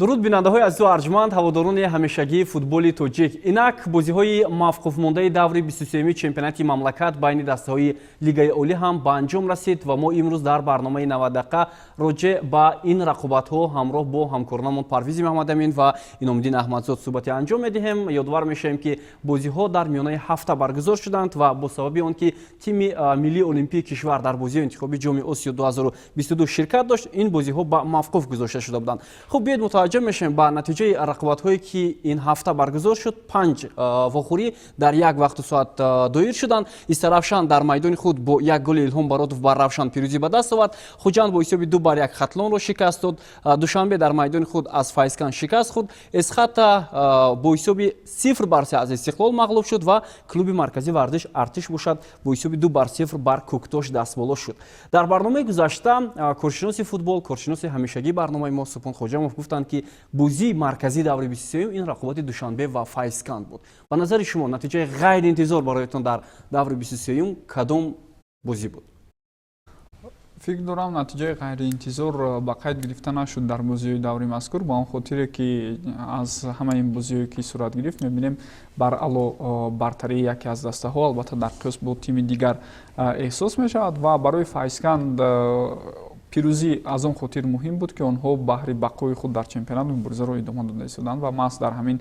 Дуруд, бинандаҳои азизу арҷманд, ҳаводорони ҳамешагии футболи тоҷик. Инак, бозиҳои мавқуфмондаи даври 23-юми чемпионати мамлакат байни дастаҳои Лигаи Олӣ ҳам ба анҷом расид ва мо имрӯз дар барномаи 90 дақиқа роҷеъ ба ин рақобатҳо ҳамроҳ бо ҳамкоронамон Парвизи Муҳаммадамин ва Иномиддин Аҳмадзод суҳбате анҷом медиҳем. Ёдовар мешавем, ки бозиҳо дар миёнаи ҳафта баргузор шуданд ва бо сабаби он ки тими миллии олимпии кишвар дар бозиҳои интихобии Ҷоми Осиё 2022 ширкат дошт, ин бозиҳо ба мавқуф гузошта шуда буданд. Хуб, биёед, мутаваҷҷӯҳ мешавем ба натиҷаи рақобатҳое, ки ин ҳафта баргузор шуд. Панҷ вохӯрӣ дар як вақту соат доир шуданд. Истаравшан дар майдони худ бо як голи Илҳом Баротов бар Равшан пирӯзӣ ба даст овард. Хуҷанд бо ҳисоби 2-1 Хатлонро шикаст дод. Душанбе дар майдони худ аз Файзканд шикаст хӯрд. Эсхата бо ҳисоби 0-3 аз Истиқлол мағлуб шуд ва клуби марказии варзиш Артиш бошад, бо ҳисоби 2-0 бар Кӯктош дастболо шуд. Дар барномаи гузашта коршиноси футбол, коршиноси ҳамешагии барномаи мо Субҳон Хоҷамов гуфтанд, ки бозии марказии даври 23-юм ин рақобати Душанбе ва Файзканд буд. Ба назари шумо, натиҷаи ғайриинтизор бароятон дар даври 23-юм кадом бозӣ буд? Фикр дорам, натиҷаи ғайриинтизор ба қайд гирифта нашуд дар бозиҳои даври мазкур, ба он хотире ки аз ҳамаи ин бозиҳое, ки сурат гирифт, мебинем баръало бартарии яке аз дастаҳо, албатта дар қиёс бо тими дигар, эҳсос мешавад. Ва барои Файзканд пирӯзӣ аз он хотир муҳим буд, ки онҳо баҳри бақои худ дар чемпионат муборизаро идома дода истоданд ва маҳз дар ҳамин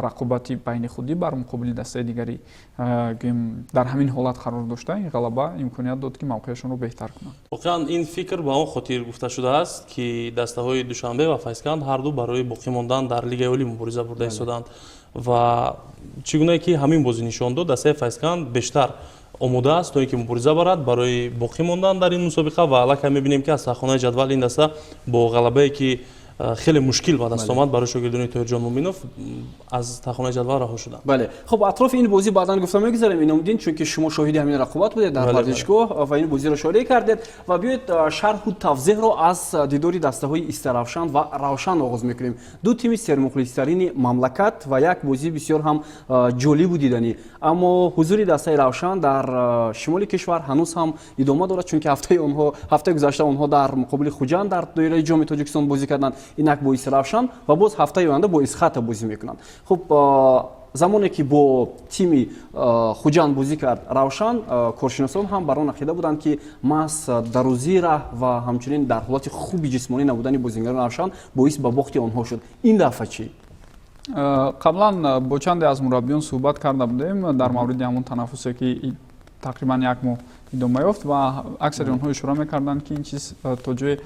рақобати байни худӣ бар муқобили дастаи дигари, гӯем, дар ҳамин ҳолат қарор дошта, ин ғалаба имконият дод, ки мавқеашонро беҳтар кунанд. Воқеан, ин фикр ба он хотир гуфта шудааст, ки дастаҳои Душанбе ва Файзканд ҳарду барои боқӣ мондан дар Лигаи Олӣ мубориза бурда истоданд ва чӣ гунае ки ҳамин бозӣ нишон дод, дастаи Файзканд бештар омода аст, то ин ки мубориза барад барои боқӣ мондан дар ин мусобиқа. Ва аллакай мебинем, ки аз таҳхонаи ҷадвал ин даста бо ғалабае, ки хеле мушкил ба даст омад барои шогирдони Тоҳирҷон Муминов, аз таҳхонаи ҷадвал раҳо шуданд. Бале, хуб, атрофи ин бозӣ баъдан гуфта мегузарем, Иномиддин, чунки шумо шоҳиди ҳамин рақобат будед дар варзишгоҳ ва ин бозиро шоҳидӣ кардед. Ва биёед, шарҳу тавзеҳро аз дидори дастаҳои Истаравшан ва Равшан оғоз мекунем. Ду тими сермухлистарини мамлакат ва як бозии бисёр ҳам ҷолибу диданӣ. Аммо ҳузури дастаи Равшан дар шимоли кишвар ҳанӯз ҳам идома дорад, чунки ҳафтаи онҳо, ҳафтаи гузашта онҳо дар муқобили Хуҷанд дар доираи Ҷоми Тоҷикистон бозӣ карданд. Инак бо Истаравшан ва боз ҳафтаи оянда бо Исхата бозӣ мекунанд. Хуб, замоне ки бо тими Хуҷанд бозӣ кард Равшан, коршиносон ҳам бар он ақида буданд, ки маҳз дарозии раҳ ва ҳамчунин дар ҳолати хуби ҷисмонӣ набудани бозингарони Равшан боис ба бохти онҳо шуд. Ин дафъа чӣ? Қаблан бо чанде аз мураббиён суҳбат карда будем дар мавриди ҳамон танаффусе, ки тақрибан як моҳ идома ёфт, ва аксари онҳо ишора мекарданд, ки ин чиз то ҷое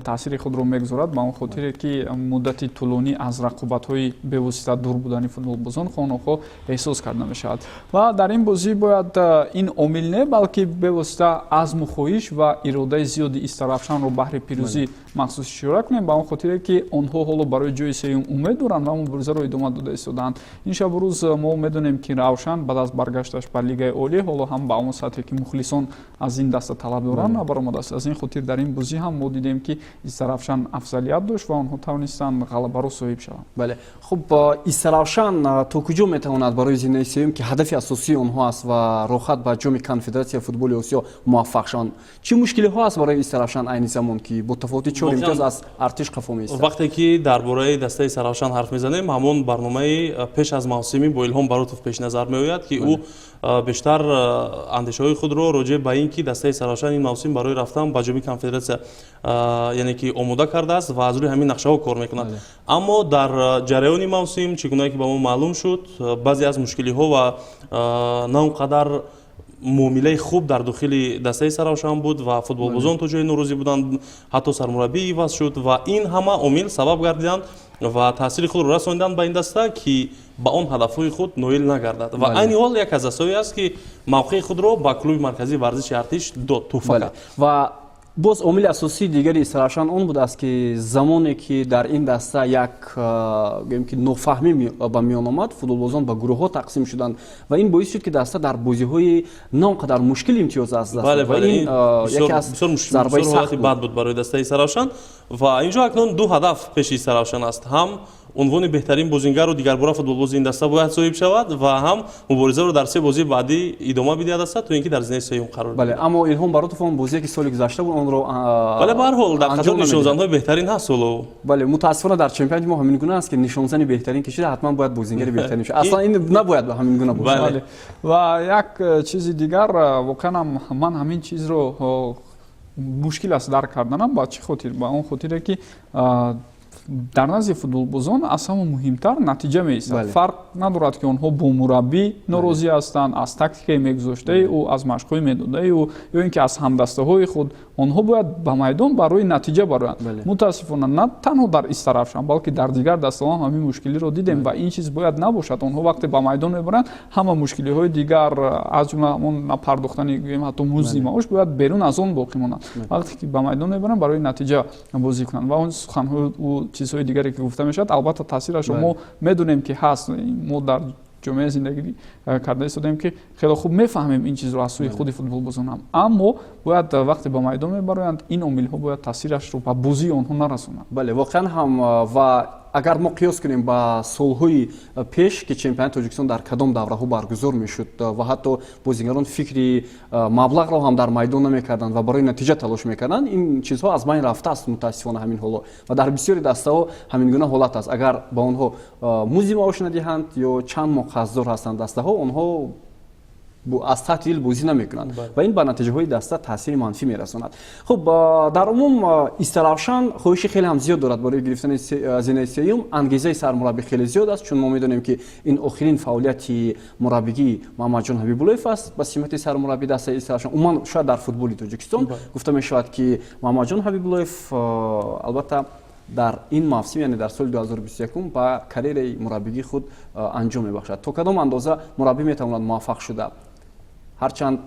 таъсири худро мегузорад, ба он хотире ки муддати тӯлонӣ аз рақобатҳои бевосита дур будани футболбозон хонохо эҳсос карда мешавад. Ва дар ин бозӣ бояд ин омил не, балки бевосита азму хоҳиш ва иродаи зиёди Истаравшанро баҳри пирӯзӣ махсус ишора кунем, ба он хотире ки онҳо ҳоло барои ҷои сеюм умед доранд ва муборизаро идома дода истодаанд. Ин шабу рӯз мо медонем, ки Равшан баъд аз баргашташ ба Лигаи Олӣ ҳоло ҳам ба он сатҳе, ки мухлисон аз ин даста талаб доранд, набаромадааст. Аз ин хотир дар ин бозӣ ҳам мо дидем, ки Истаравшан афзалият дошт ва онҳо тавонистанд ғалабаро соҳиб шаванд. Бале, хуб, Истаравшан то куҷо метавонад барои зинаи сеюм, ки ҳадафи асосии онҳо аст, ва роҳат ба Ҷоми Конфедератсияи футболи Осиё муваффақ шаванд? Чӣ мушкилиҳо аст барои Истаравшан айни замон, ки бо тафовути чор имтиёз аз Артиш қафо меистад? Вақте ки дар бораи дастаи Истаравшан ҳарф мезанем, ҳамон барномаи пеш аз мавсимӣ бо Илҳом Баротов пеш назар меояд, ки ӯ бештар андешаҳои худро роҷеъ ба ин ки дастаи Истаравшан ин мавсим барои рафтан ба Ҷоми Конфедератсия, яъне ки омода кардааст ва аз рӯи ҳамин нақшаҳо кор мекунад. Аммо дар ҷараёни мавсим, чӣ гунае ки ба мо маълум шуд, баъзе аз мушкилиҳо ва на он қадар муомилаи хуб дар дохили дастаи Истаравшан буд ва футболбозон то ҷое норозӣ буданд, ҳатто сармураббӣ иваз шуд ва ин ҳама омил сабаб гардиданд ва таъсири худро расониданд ба ин даста, ки ба он ҳадафҳои худ ноил нагардад. Ва айни ҳол як аз дастаҳое аст, ки мавқеи худро ба клуби марказии варзиши Артиш дод, туҳфа кард. Ва боз омили асосии дигари Истаравшан он будааст, ки замоне ки дар ин даста як, гӯем ки, нофаҳмӣ ба миён омад, футболбозон ба гурӯҳҳо тақсим шуданд ва ин боис шуд, ки даста дар бозиҳои на он қадар мушкил имтиёз аз даст. Ва ин яке аз зарбаи сахт бад буд барои дастаи Истаравшан. Ва инҷо акнун ду ҳадаф пеши Истаравшан аст: ҳам Унвони беҳтарин бозингару дигарбора футболбози ин даста бояд соҳиб шавад ва ҳам муборизаро дар се бозии баъдӣ идома бидиҳад даста, то ин ки дар зинаи сеюм қарор. Бале, аммо Илҳом Баротов он бозие, ки соли гузашта буд, онро Бале, ба ҳар ҳол дар қатори нишонзанҳои беҳтарин ҳаст ҳоло. Бале, мутаассифона, дар чемпионати мо ҳамин гуна аст, ки нишонзани беҳтарин кишида, ҳатман бояд бозингари беҳтарин шавад. Аслан ин набояд ҳамин гуна бошад. Ва як чизи дигар, воқеан ман ҳамин чизро мушкил аст дарк карданам. Ба чӣ хотир? Ба он хотире, ки дар назди футболбозон аз ҳама муҳимтар натиҷа меистад. Фарқ надорад, ки онҳо бо мураббӣ норозӣ ҳастанд, аз тактикаи мегузоштаи ӯ, аз машқҳои медодаи ӯ ё ин ки аз ҳамдастаҳои худ, онҳо бояд ба майдон барои натиҷа бароянд. Мутаассифона, на танҳо дар Истаравшан, балки дар дигар дастаҳо ҳам ҳамин мушкилиро дидем ва ин чиз бояд набошад. Онҳо вақте ба майдон мебаранд, ҳама мушкилиҳои дигар, аз ҷумла ҳамон напардохтани, гӯем, ҳатто музди маош, бояд берун аз он боқӣ монанд. Вақте ки ба майдон мебаранд, барои натиҷа бозӣ кунанд ва он суханҳои чизҳои дигаре, ки гуфта мешавад, албатта, таъсирашро мо медонем, ки ҳаст. Мо дар ҷомеа зиндагӣ карда истодаем, ки хеле хуб мефаҳмем ин чизро аз сӯи худи футболбозон ҳам, аммо бояд вақте ба майдон мебароянд, ин омилҳо бояд таъсирашро ба бозии онҳо нарасонанд. Бале, воқеан ҳам. Ва агар мо қиёс кунем ба солҳои пеш, ки чемпионати Тоҷикистон дар кадом давраҳо баргузор мешуд ва ҳатто бозигарон фикри маблағро ҳам дар майдон намекарданд ва барои натиҷа талош мекарданд, ин чизҳо аз байн рафтааст, мутаассифона, ҳамин ҳоло. Ва дар бисёри дастаҳо ҳамин гуна ҳолат аст. Агар ба онҳо музди маош надиҳанд ё чанд моҳ қарздор ҳастанд дастаҳо, онҳо аз таҳти дил бозӣ намекунанд ва ин ба натиҷаҳои даста таъсири манфӣ мерасонад. Хуб, дар умум Истаравшан хоҳиши хеле ҳам зиёд дорад барои гирифтани зинаи сеюм. Ангезаи сармураббӣ хеле зиёд аст, чун мо медонем, ки ин охирин фаъолияти мураббигии Муҳаммадҷон Ҳабибуллоев аст ба симати сармураббии дастаи Истаравшан. Умуман, шояд дар футболи Тоҷикистон гуфта мешавад, ки Муҳаммадҷон Ҳабибуллоев, албатта, дар ин мавсим, яъне дар соли 2021, ба карьераи мураббигии худ анҷом мебахшад. То кадом андоза мураббӣ метавонад муваффақ шуда? Ҳарчанд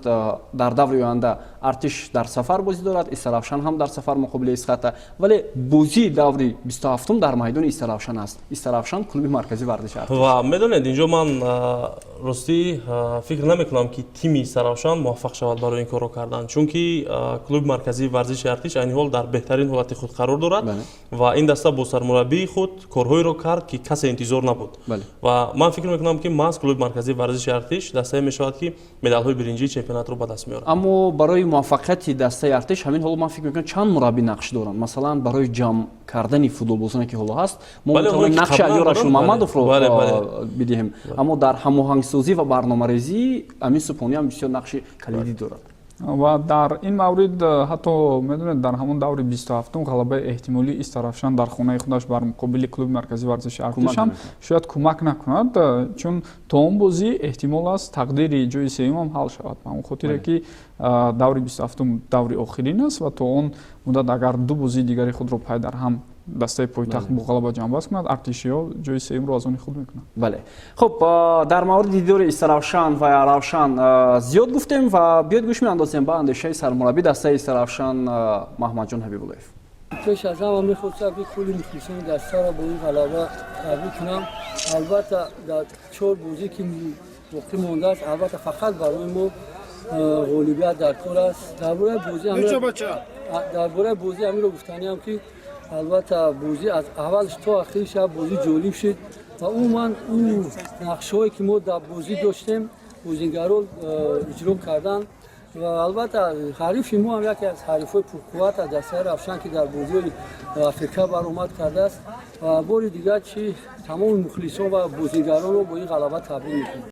дар даври оянда Артиш дар сафар бозӣ дорад, Истаравшан ҳам дар сафар муқобили Исхата, вале бозии даври 27-ум дар майдони Истаравшан аст. Истаравшан — клуби марказии варзиши Артиш. Ва медонед, инҷо ман ростӣ фикр намекунам, ки тими Истаравшан муваффақ шавад барои ин корро кардан, чунки клуби марказии варзиши Артиш айни ҳол дар беҳтарин ҳолати худ қарор дорад ва ин даста бо сармураббии худ корҳоеро кард, ки касе интизор набуд. Ва ман фикр мекунам, ки маҳз клуби марказии варзиши Артиш дастае мешавад, ки медалҳои биринҷии чемпионатро ба даст меорад. Аммо барои муваффақияти дастаи Артиш ҳамин ҳоло, ман фикр мекунам, чанд мураббӣ нақш доранд. Масалан, барои ҷамъ кардани футболбозоне, ки ҳоло ҳаст, мо метавонем нақши Алиёр Рашидмуҳаммадовро бидиҳем, аммо дар ҳамоҳангсозӣ ва барномарезӣ Амин Субҳонӣ ҳам бисёр нақши калидӣ дорад. Ва дар ин маврид ҳатто, медонед, дар ҳамон даври 27-ум ғалабаи эҳтимолии Истаравшан дар хонаи худаш бар муқобили клуби марказии варзиши Артиш ҳам шояд кӯмак накунад, чун то он бозӣ эҳтимол аст, тақдири ҷои сеюмам ҳал шавад, ба он хотире, ки даври 27-ум даври охирин аст ва то он муддат агар ду бозии дигари худро пай дар ҳам дастаи пойтахт бо ғалаба ҷамъбаст кунад, артишиҳо ҷои сеюмро аз они худ мекунанд. Бале, хуб, дар мавриди дидори Истаравшан ва Равшан зиёд гуфтем ва биёед, гӯш меандозем ба андешаи сармураббӣ дастаи Истаравшан Маҳмадҷон Ҳабибуллоев. Пеш аз ҳама мехостам, ки кулли мухлисони дастаро бо ин ғалаба табрик кунам. Албатта, дар чор бозӣ, ки боқӣ мондааст, албатта, фақат барои мо ғолибият дар кор аст. Дар бораи бозӣ ҳаминро гуфтаниам, ки албатта, бозӣ аз аввалш то ахири шаб бозӣ ҷолиб шуд ва умуман ӯ нақшҳое, ки мо дар бозӣ доштем, бозигарон иҷро карданд. Ва албатта, ҳарифи мо ҳам яке аз ҳарифҳои пурқувват аз дастаи Равшан, ки дар бозиҳои Африка баромад кардааст. Ва бори дигар чи тамоми мухлисон ва бозигаронро бо ин ғалаба табрик мекунем.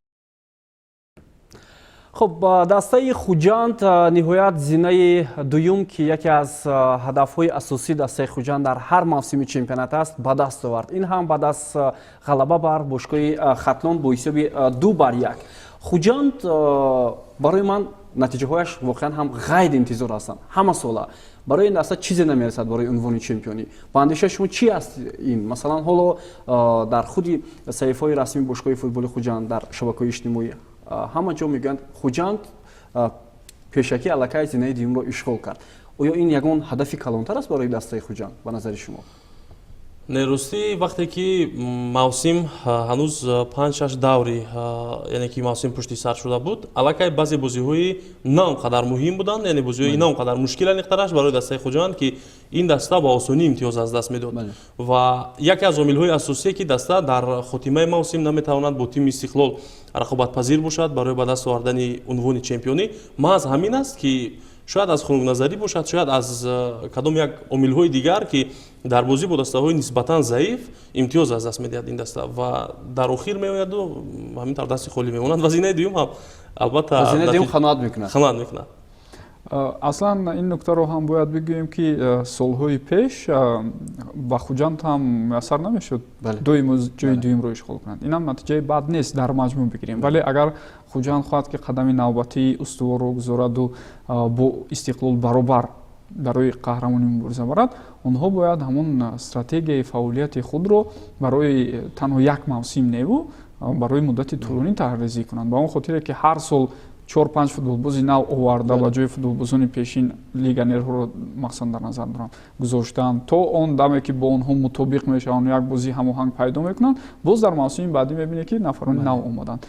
Хуб, дастаи Хуҷанд ниҳоят зинаи дуюм, ки яке аз ҳадафҳои асосии дастаи Хуҷанд дар ҳар мавсими чемпионат аст, ба даст овард. Ин ҳам баъд аз ғалаба бар бошгоҳи Хатлон бо ҳисоби 2-1. Хуҷанд барои ман натиҷаҳояш воқеан ҳам ғайриинтизор ҳастанд. Ҳама сола барои ин даста чизе намерасад барои унвони чемпионӣ. Ба андешаи шумо, чӣ аст ин? Масалан, ҳоло дар худи саҳифаҳои расмии бошгоҳи футболи Хуҷанд дар шабакаҳои иҷтимоӣ ҳама ҷо мегӯянд, Хуҷанд пешакӣ аллакай зинаи дуюмро ишғол кард. Оё ин ягон ҳадафи калонтар аст барои дастаи Хуҷанд, ба назари шумо? Не, ростӣ, вақте ки мавсим ҳанӯз 5-6 даври, яъне ки мавсим пушти сар шуда буд, аллакай баъзе бозиҳои на он қадар муҳим буданд, яъне бозиҳои на он қадар мушкил, аниқтараш барои дастаи Хуҷанд, ки ин даста ба осонӣ имтиёз аз даст медод. Ва яке аз омилҳои асосие, ки даста дар хотимаи мавсим наметавонад бо тими Истиқлол рақобатпазир бошад барои ба даст овардани унвони чемпионӣ, маҳз ҳамин аст, ки шояд аз хунукназарӣ бошад, шояд аз кадом як омилҳои дигар, ки дар бозӣ бо дастаҳои нисбатан заиф имтиёз аз даст медиҳад ин даста ва дар охир меояду ҳамин тавр дасти холӣ мемонад ва зинаи дуюм ҳам албатта Зинаи дуюм қаноат мекунад. Қаноат мекунад. Аслан ин нуктаро ҳам бояд бигӯем, ки солҳои пеш ба Хуҷанд ҳам муяссар намешуд доимо ҷои дуюмро ишғол кунанд. Инам натиҷаи бад нест, дар маҷмӯъ бигирем, вале агар Хуҷанд хоҳад, ки қадами навбатии устуворро гузораду бо Истиқлол баробар барои қаҳрамонӣ мубориза барад, онҳо бояд ҳамон стратегияи фаъолияти худро барои танҳо як мавсим неву барои муддати тӯлонӣ таҳризӣ кунанд, ба он хотире ки ҳар сол чор панҷ футболбози нав оварда, ба ҷои футболбозони пешин, легионерҳоро махсусан дар назар дорам, гузоштанд, то он даме ки бо онҳо мутобиқ мешаванд, як бозии ҳамоҳанг пайдо мекунанд, боз дар мавсими баъдӣ мебинед, ки нафарони нав омаданд.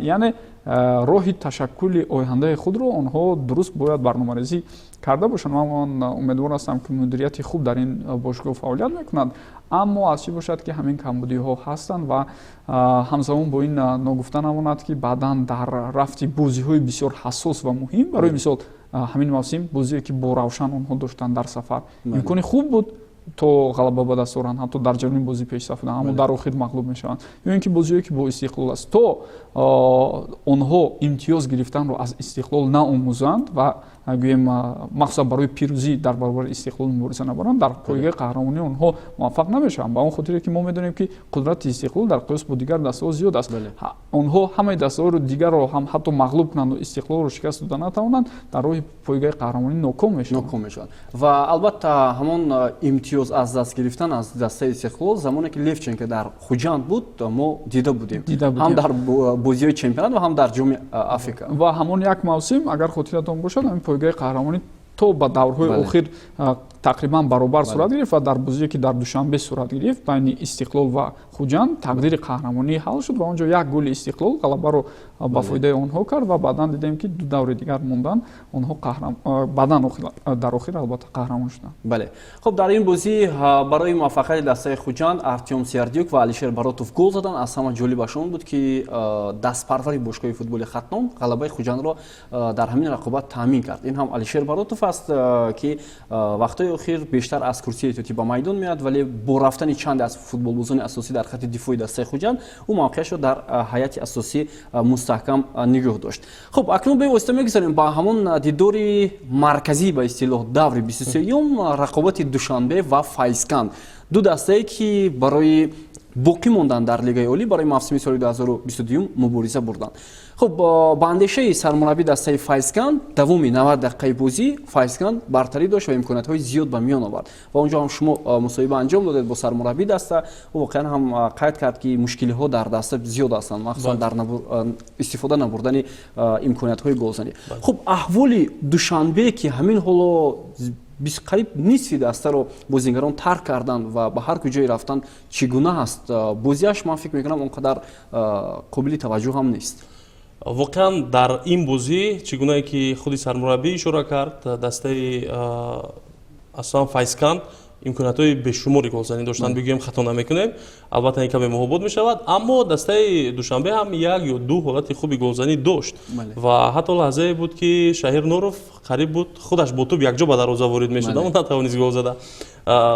Яъне роҳи ташаккули ояндаи худро онҳо дуруст бояд барномарезӣ карда бошанд. Ман умедвор ҳастам, ки мудирияти хуб дар ин бошгоҳ фаъолият мекунад, аммо аз чӣ бошад, ки ҳамин камбудиҳо ҳастанд. Ва ҳамзамон бо ин ногуфта намонад, ки баъдан дар рафти бозиҳои бисёр ҳассос ва муҳим, барои мисол ҳамин мавсим бозие, ки бо Равшан онҳо доштанд дар сафар, имкони хуб буд то ғалаба ба даст оранд, ҳатто дар ҷараёни бозӣ пешсаф буданд, аммо дар охир мағлуб мешаванд. Ё ин ки бозиҳое, ки бо Истиқлол аст, то онҳо имтиёз гирифтанро аз Истиқлол наомӯзанд ва гӯем, махсусан барои пирӯзӣ дар баробари Истиқлол мубориза набаранд, дар пойгаи қаҳрамонӣ онҳо муваффақ намешаванд, ба он хотире ки мо медонем, ки қудрати Истиқлол дар қиёс бо дигар дастаҳо зиёд аст. Онҳо ҳамаи дастаҳоро дигарро ҳам ҳатто мағлуб кунанду Истиқлолро шикаст дода натавонанд, дар роҳи пойгаи қаҳрамонӣ ноком мешаванд. Ноком мешаванд. Ва албатта, ҳамон имтиёз аз даст гирифтан аз дастаи Истиқлол, замоне ки Левченко дар Хуҷанд буд, мо дида будем, ҳам дар бозиҳои чемпионат ва ҳам дар Ҷоми Африка. Ва ҳамон як мавсим, агар хотиратон бошад, ҳамин пойгаи қаҳрамонӣ то ба даврҳои охир тақрибан баробар сурат гирифт ва дар бозие, ки дар Душанбе сурат гирифт байни Истиқлол ва Хуҷанд, тақдири қаҳрамонӣ ҳал шуд ва он ҷо як голи Истиқлол ғалабаро ба фоидаи онҳо кард. Ва баъдан дидем, ки ду даври дигар мондан, онҳо баъдан дар охир албатта қаҳрамон шуданд. Бале, хуб, дар ин бозӣ барои муваффақияти дастаи Хуҷанд Артём Сердюк ва Алишер Баротов гол заданд. Аз ҳама ҷолибаш он буд, ки дастпарвари бошгоҳи футболи Хатлон ғалабаи Хуҷандро дар ҳамин рақобат таъмин кард. Ин ҳам Алишер Баротов аст, ки вақтҳои охир бештар аз курсии эҳтиётӣ ба майдон меояд, вале бо рафтани чанде аз футболбозони асосӣ дар хатти дифои дастаи Хуҷанд ӯ мавқеашро дар ҳайати асосӣ мустаҳкам нигоҳ дошт. Хуб, акнун бевосита мегузарем ба ҳамон дидори марказӣ, ба истилоҳ даври 23-юм, рақобати Душанбе ва Файзканд, ду дастае, ки барои боқӣ мондан дар Лигаи олӣ барои мавсими соли 2022 мубориза бурданд. Хуб, ба андешаи сармурабби дастаи Файзканд, давоми 90 дақиқаи бозӣ Файзканд бартарӣ дошт ва имкониятҳои зиёд ба миён овард. Ва онҷо ҳам шумо мусоҳиба анҷом додед бо сармурабби даста. Ӯ воқеан ҳам қайд кард, ки мушкилиҳо дар даста зиёд ҳастанд, махсусан дар истифода набурдани имкониятҳои голзанӣ. Хуб, аҳволи Душанбе, ки ҳамин ҳоло қариб нисфи дастаро бозигарон тарк карданд ва ба ҳар куҷое рафтанд, чӣ гуна ҳаст бозиаш? Ман фикр мекунам, он қадар қобили таваҷҷӯҳ ҳам нест. Воқеан, дар ин бозӣ, чӣ гунае ки худи сармураббӣ ишора кард, дастаи асосан Файзканд имкониятҳои бешумори голзанӣ доштанд, бигӯем, хато намекунем, албатта ин каме муҳобот мешавад, аммо дастаи Душанбе ҳам як ё ду ҳолати хуби голзанӣ дошт ва ҳатто лаҳзае буд, ки Шаҳир Нуров қариб буд худаш бо тӯб якҷо ба дарвоза ворид мешуд, аммо натавонист гол зада.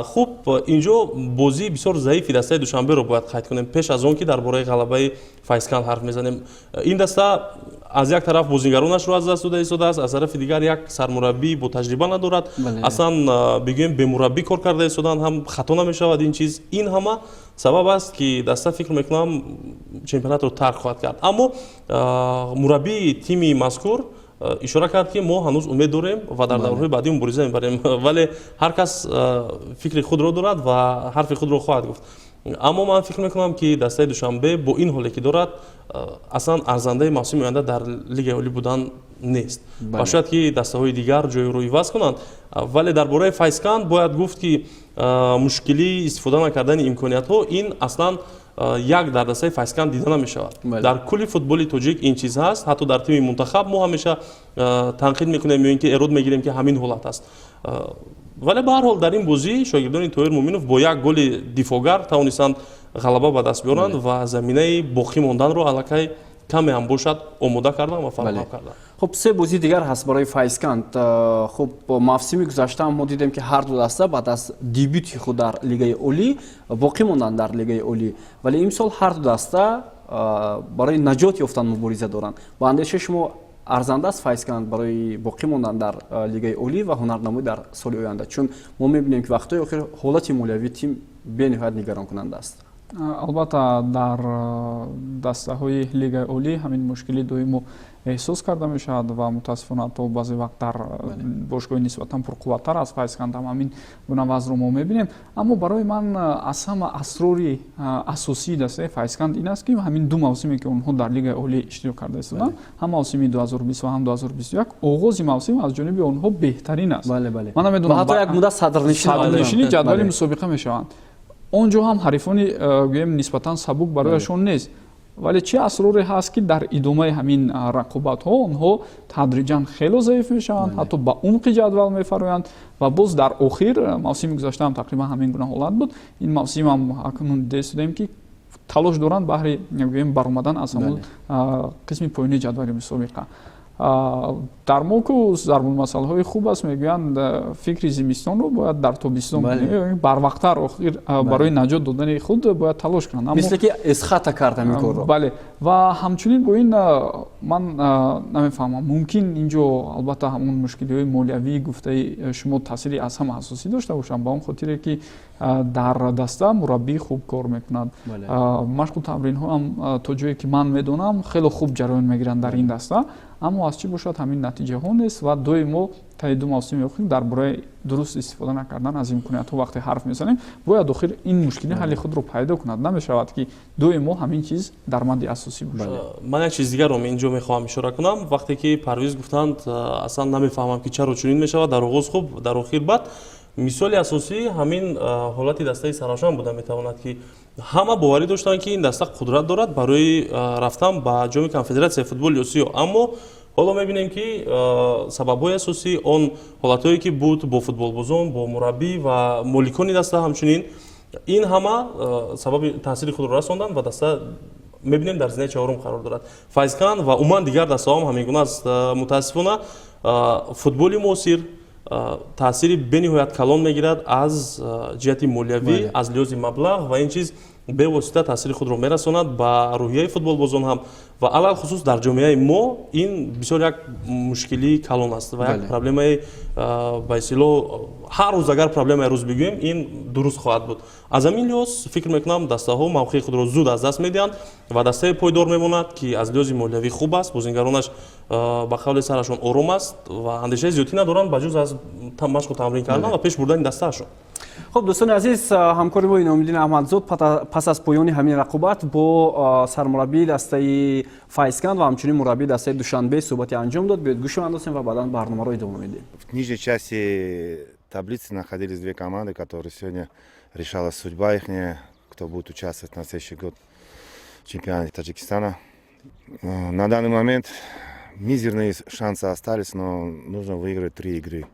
Хуб, инҷо бозии бисёр заифи дастаи Душанберо бояд қайд кунем, пеш аз он ки дар бораи ғалабаи Файзканд ҳарф мезанем. Ин даста аз як тараф бозигаронашро аз даст дода истодааст, аз тарафи дигар як сармураббӣ бо таҷриба надорад. Аслан бигӯем, бемураббӣ кор карда истоданд ҳам хато намешавад. Ин чиз, ин ҳама сабаб аст, ки даста, фикр мекунам, чемпионатро тарк хоҳад кард. Аммо мураббии тими мазкур ишора кард, ки мо ҳанӯз умед дорем ва дар даврҳои баъдӣ мубориза мебарем, вале ҳар кас фикри худро дорад ва ҳарфи худро хоҳад гуфт. Аммо ман фикр мекунам, ки дастаи Душанбе бо ин ҳоле, ки дорад, аслан арзандаи мавсими оянда дар Лигаи Олӣ будан нест ва шояд, ки дастаҳои дигар ҷои иваз кунанд. Вале дар бораи Файзканд бояд гуфт, ки мушкилии истифода накардани имкониятҳо ин аслан як дар дастаи Файзканд дида намешавад. Дар кулли футболи тоҷик ин чиз ҳаст. Ҳатто дар тими мунтахаб мо ҳамеша танқид мекунем ё ин ки эрод мегирем, ки ҳамин ҳолат аст. Вале ба ҳар ҳол дар ин бозӣ шогирдони Тоҳир Муъминов бо як голи дифоъгар тавонистанд ғалаба ба даст биёранд ва заминаи боқӣ монданро аллакай каме ҳам бошад омода карданд ва фароҳам карданд. Хуб, се бозии дигар ҳаст барои Файзканд. Хуб, мавсими гузашта мо дидем, ки ҳар ду даста баъд аз дебюти худ дар Лигаи Олӣ боқӣ монданд дар Лигаи Олӣ, вале имсол ҳар ду даста барои наҷот ёфтан мубориза доранд. Ба андешаи шумо, арзанда аст Файзканд барои боқӣ мондан дар Лигаи Олӣ ва ҳунарнамоӣ дар соли оянда? Чун мо мебинем, ки вақтҳои охир ҳолати молиявии тим бениҳоят нигаронкунанда аст. Албатта, дар дастаҳои Лигаи Олӣ ҳамин мушкили доимо эҳсос карда мешавад ва мутаассифона то баъзе вақт дар бошгоҳи нисбатан пурқувваттар аз Файзканд ҳам ҳамин гуна вазъро мо мебинем. Аммо барои ман аз ҳама асрори асосии дастаи Файзканд ин аст, ки ҳамин ду мавсиме, ки онҳо дар Лигаи Олӣ иштирок карда истоданд, ҳам мавсими 2020 ва ҳам 2021, оғози мавсим аз ҷониби онҳо беҳтарин аст. Ман намедонам, ҳатто як муддат садрнишини ҷадвали мусобиқа мешаванд. Он ҷо ҳам ҳарифони, гӯем, нисбатан сабук барояшон нест, вале чӣ асроре ҳаст, ки дар идомаи ҳамин рақобатҳо онҳо тадриҷан хело заиф мешаванд, ҳатто ба умқи ҷадвал мефароянд? Ва боз дар охир, мавсими гузашта ҳам тақрибан ҳамин гуна ҳолат буд, ин мавсим ҳам акнун дида истодаем, ки талош доранд баҳри, гӯем, баромадан аз ҳамон қисми поёнии ҷадвали мусобиқа. Дар мо ку зарбулмасалҳои хуб аст, мегӯянд, фикри зимистонро бояд дар тобистон, барвақттар охир барои наҷот додани худ бояд талош кунанд. Мисле ки Эсхата кард ҳамин корро. Бале, ва ҳамчунин бо ин ман намефаҳмам, мумкин инҷо албатта ҳамон мушкилиҳои молиявии гуфтаи шумо таъсири аз ҳама асосӣ дошта бошанд, ба он хотире ки дар даста мураббии хуб кор мекунад, машқу тамринҳо ҳам, то ҷое ки ман медонам, хело хуб ҷараён мегиранд дар ин даста. Аммо аз чӣ бошад, ҳамин натиҷаҳо нест ва доимо таи ду мавсими охир дар бораи дуруст истифода накардан аз имкониятҳо вақте ҳарф мезанем, бояд охир ин мушкилӣ ҳалли худро пайдо кунад. Намешавад, ки доимо ҳамин чиз дар мадди асосӣ бошад. Ман як чиз дигарро инҷо мехоҳам ишора кунам. Вақте ки Парвиз гуфтанд, аслан намефаҳмам, ки чаро чунин мешавад, дар оғоз хуб, дар охир бад, мисоли асосӣ ҳамин ҳолати дастаи Саравшан буда метавонад, ки ҳама боварӣ доштанд, ки ин даста қудрат дорад барои рафтан ба Ҷоми Конфедератсияи футболи Осиё. Аммо ҳоло мебинем, ки сабабҳои асосӣ он ҳолатҳое, ки буд бо футболбозон, бо мураббӣ ва моликони даста, ҳамчунин ин ҳама сабаби таъсири худро расонданд ва даста мебинем, дар зинаи чаҳорум қарор дорад. Файзканд ва умуман дигар дастаҳо ҳам ҳамин гуна аст. Мутаассифона, футболи муосир таъсири бениҳоят калон мегирад аз ҷиҳати молиявӣ, аз лиҳози маблағ, ва ин чиз бевосита таъсири худро мерасонад ба рӯҳияи футболбозон ҳам. Ва алалхусус дар ҷомеаи мо ин бисёр як мушкилии калон аст ва як проблемаи, ба истилоҳ, ҳар рӯз агар проблемаи рӯз бигӯем, ин дуруст хоҳад буд. Аз ҳамин лиҳоз фикр мекунам, дастаҳо мавқеи худро зуд аз даст медиҳанд ва дастаи пойдор мемонад, ки аз лиҳози молиявӣ хуб аст, бозингаронаш ба қавли сарашон ором аст ва андешаи зиёдтӣ надоранд, ба ҷуз аз машқу тамрин кардан ва пеш бурдани дастаашон. Хуб, дӯстони азиз, ҳамкори мо Иномиддин Аҳмадзод пас аз поёни ҳамин рақобат бо сармураббии дастаи Файзканд ва ҳамчунин мураббии дастаи Душанбе суҳбате анҷом дод. Биёед, гӯш андозем ва баъдан барномаро идома медиҳем. В нижней части таблицы находились две команды, которые сегодня решалась судьба их, кто будет участвовать на следующий год в чемпионате Таджикистана. На данный момент мизерные шансы остались, но нужно выиграть три игры.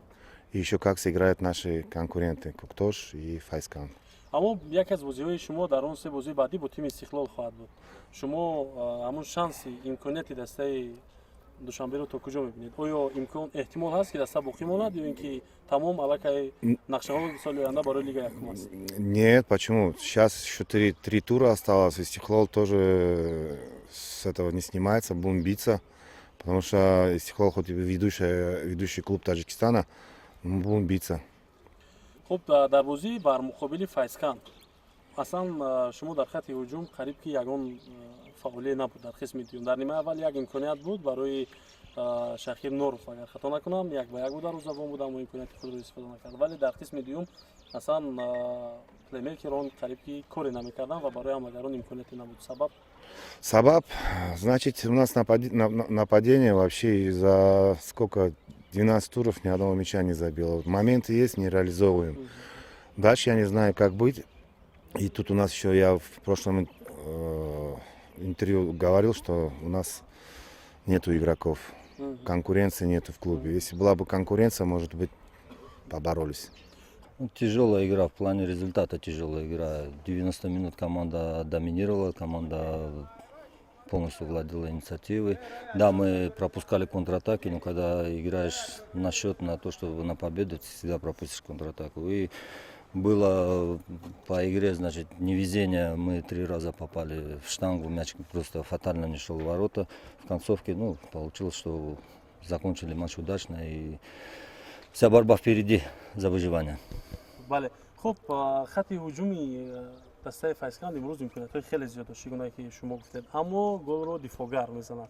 И еще как сыграют наши конкуренты Куктош и Файзканд. Аммо яке аз бозиҳои шумо дар он се бозии баъдӣ бо тими Истиқлол хоҳад буд. Шумо ҳамун шанси, имконияти дастаи Душанберо то куҷо мебинед? Оё имкон, эҳтимол ҳаст, ки даста боқӣ монад, ё ин ки тамом, аллакай нақшаҳо соли оянда барои Лига якум аст? Нет, почему? Сейчас еще три тура осталось. Истиклол тоже с этого не снимается, будем биться. Потому что Истиклол хоть и ведущий клуб Таджикистана, мы будем биться. Хуб, дар бозӣ бар муқобили Файзканд аслан шумо дар хатти ҳуҷум қариб ки ягон фаъолие набуд. Дар қисми дуюм, дар нимаи аввал як имконият буд барои Шахир Норов, агар хато накунам, 1-1 буд, дарвозабон буд, аммо имконияти худро истифода накард. Вале дар қисми дуюм аслан плеймейкерон қариб ки коре намекарданд ва барои ҳамлагарон имконияте набуд. Сабаб? Сабаб, значит, у нас нападение вообще за сколько, 12 туров ни одного мяча не забило. Моменты есть, не реализовываем. Дальше я не знаю, как быть. И тут у нас еще, я в прошлом интервью говорил, что у нас нету игроков. Конкуренции нету в клубе. Если была бы конкуренция, может быть, поборолись. Ну, тяжелая игра, в плане результата тяжелая игра. 90 минут команда доминировала, команда полностью владела инициативой. Да, мы пропускали контратаки, но когда играешь на счет, на то, чтобы на победу, ты всегда пропустишь контратаку. И было по игре, значит, невезение. Мы три раза попали в штангу, мяч просто фатально не шел в ворота. В концовке, ну, получилось, что закончили матч удачно, и вся борьба впереди за выживание. Бале, хуб, хати ҳуҷуми дастаи Файзканд имрӯз имкониятҳои хеле зиёд дошт, чӣ гуна ки шумо гуфтед, аммо голро дифоъгар мезанад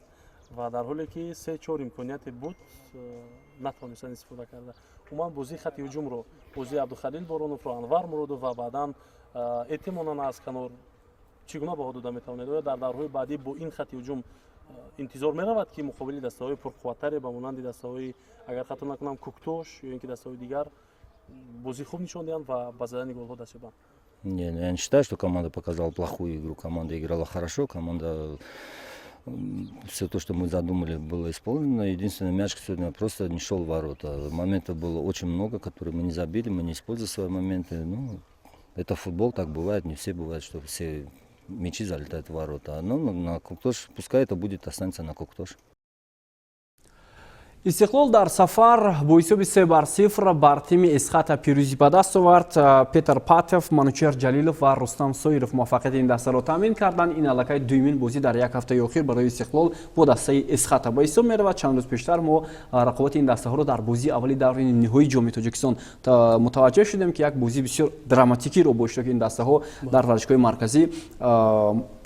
ва дар ҳоле ки се чор имконияте буд, натавонистанд истифода карда. Умуман, бозии хати ҳуҷумро, бозии Абдухалил Бороновро, Анвар Муродов ва баъдан эътимонан аз канор чӣ гуна баҳо дода метавонед? Оё дар даврҳои баъдӣ бо ин хати ҳуҷум интизор меравад, ки муқобили дастаҳои пурқувваттаре, ба монанди дастаҳои, агар хато накунам, Куктош ё ин ки дастаҳои дигар, бозии хуб нишон диҳанд ва ба задани голҳо даст ёбанд? Не, ну, я не считаю, что команда показала плохую игру. Команда играла хорошо, команда, все то, что мы задумали, было исполнено. Единственный, мяч сегодня просто не шел в ворота. Моментов было очень много, которые мы не забили, мы не использовали свои моменты. Ну, это футбол, так бывает, не все бывает, что все мячи залетают в ворота. Но на Куктош, пускай это будет, останется на Куктош. Истиқлол дар сафар бо ҳисоби 3-0 бар тими Эсхата пирӯзӣ ба даст овард. Петр Патев, Манучер Ҷалилов ва Рустам Соиров муваффақияти ин дастаро таъмин карданд. Ин аллакай дуюмин бозӣ дар як ҳафтаи охир барои Истиқлол бо дастаи Эсхата ба ҳисоб меравад. Чанд рӯз пештар мо рақобати ин дастаҳоро дар бозии аввали даври ниҳоии Ҷоми Тоҷикистон мутаваҷҷеҳ шудем, ки як бозии бисёр драматикиро бо иштироки ин дастаҳо дар варзишгоҳи марказӣ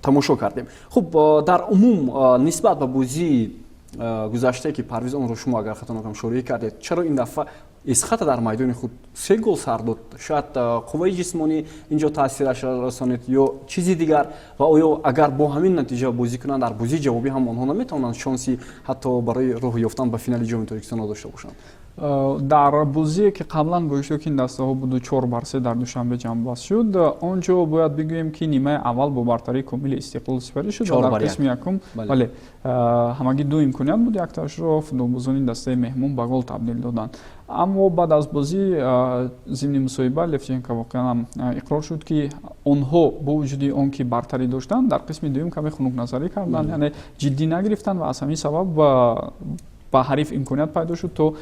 тамошо кардем. Хуб, дар умум, нисбат ба бозии гузаштае, ки Парвиз, онро шумо, агар хато накунам, шорӣ кардед, чаро ин дафъа Эсхата дар майдони худ се гол сар дод? Шояд қувваи ҷисмонӣ инҷо таъсираш расонид ё чизи дигар? Ва оё агар бо ҳамин натиҷа бозӣ кунанд, дар бозии ҷавобӣ ҳам онҳо наметавонанд шонси ҳатто барои роҳ ёфтан ба финали Ҷоми Тоҷикистонро дошта бошанд? Дар бозие, ки қаблан бо иштироки ин дастаҳо буду 4-3 дар Душанбе ҷамъбаст шуд, он ҷо бояд бигӯем, ки нимаи аввал бо бартарии комили Истиқлол сипарӣ шуд ва дар қисми якум, бале, ҳамагӣ ду имконият буд, яктаашро футболбозони дастаи меҳмон ба гол табдил доданд. Аммо баъд аз бозӣ, зимни мусоҳиба, Левченко воқеан иқрор шуд, ки онҳо бо вуҷуди он ки бартарӣ доштанд, дар қисми дуюм каме хунукназарӣ карданд, яъне ҷиддӣ нагирифтанд ва аз ҳамин сабаб ба ҳариф имконият пайдо шуд, то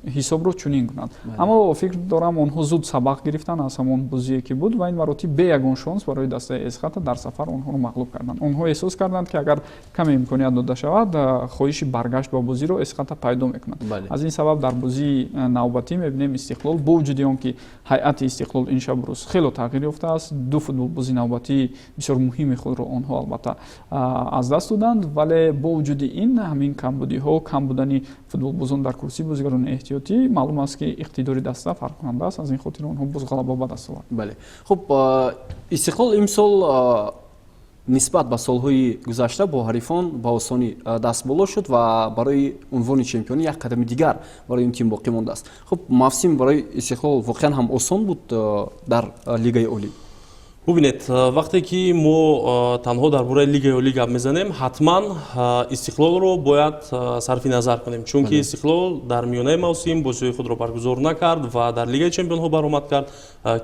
ҳисобро чунин кунанд. Аммо фикр дорам, онҳо зуд сабақ гирифтанд аз ҳамон бозие, ки буд, ва ин маротиб бе ягон шонс барои дастаи Эсхата дар сафар онҳоро мағлуб карданд. Онҳо эҳсос карданд, ки агар каме имконият дода шавад, хоҳиши баргашт ба бозиро Эсхата пайдо мекунад. Аз ин сабаб дар бозии навбатӣ мебинем, Истиқлол, бо вуҷуди он ки ҳайати Истиқлол ин шабу рӯз хело тағйир ёфтааст, ду футболбози навбатии бисёр муҳими худро онҳо албатта аз даст доданд, вале бо вуҷуди ин ҳамин камбудиҳо, кам будани футболбозон дар курсии бозигарони эҳтиётӣ, маълум аст, ки иқтидори даста фарқкунанда аст. Аз ин хотир онҳо боз ғалаба ба даст овард. Бале, хуб, Истиқлол имсол нисбат ба солҳои гузашта бо ҳарифон ба осонӣ дастболо шуд ва барои унвони чемпионӣ як қадами дигар барои ин тим боқӣ мондааст. Хуб, мавсим барои Истиқлол воқеан ҳам осон буд дар Лигаи Олӣ? Бубинед, вақте ки мо танҳо дар бораи Лигаи Олӣ гап мезанем, ҳатман Истиқлолро бояд сарфи назар кунем, чунки Истиқлол дар миёнаи мавсим бозиҳои худро баргузор накард ва дар Лигаи чемпионҳо баромад кард,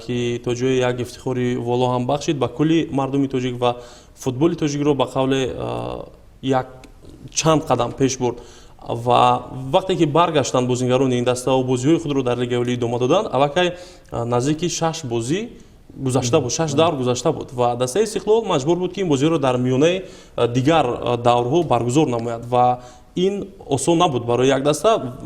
ки то ҷое як ифтихори воло ҳам бахшид ба кулли мардуми тоҷик ва футболи тоҷикро ба қавле як чанд қадам пеш бурд. Ва вақте ки баргаштанд бозингарони ин даставу бозиҳои худро дар Лигаи Олӣ идома доданд, аллакай наздики шаш бозӣ гузашта буд, шаш давр гузашта буд ва дастаи Истиқлол маҷбур буд, ки ин бозиҳоро дар миёнаи дигар даврҳо баргузор намояд ва ин осон набуд барои як даста.